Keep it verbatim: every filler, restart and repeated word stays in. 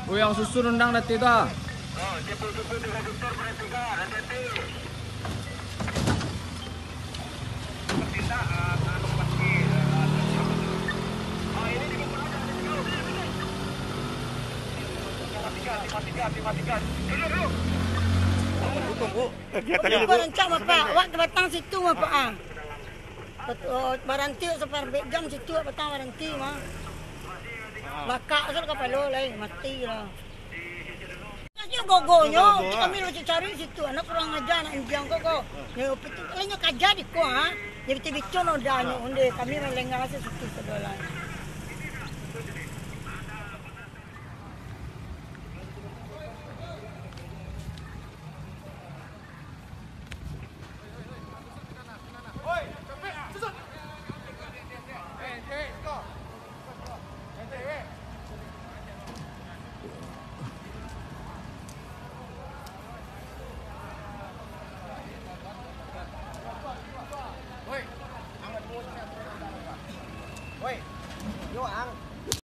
Goyang susun undang dati tu ah. Tunggu, tunggu. Bapak, awak ka batang situ, Bapak, ah. Baranti saparampek jam situ, awak batang baranti, mah. Bakak asa kapalo lai, mati lah. Kasih gogonyo, kami lo cari situ, anak kurang aja, anak injang ko, ko. Nyo, pitu, kalau nyo kaja di ko, ha. Nyo bitu-bitu no dah nyo, onde, kami main lengah asa situ sadolah.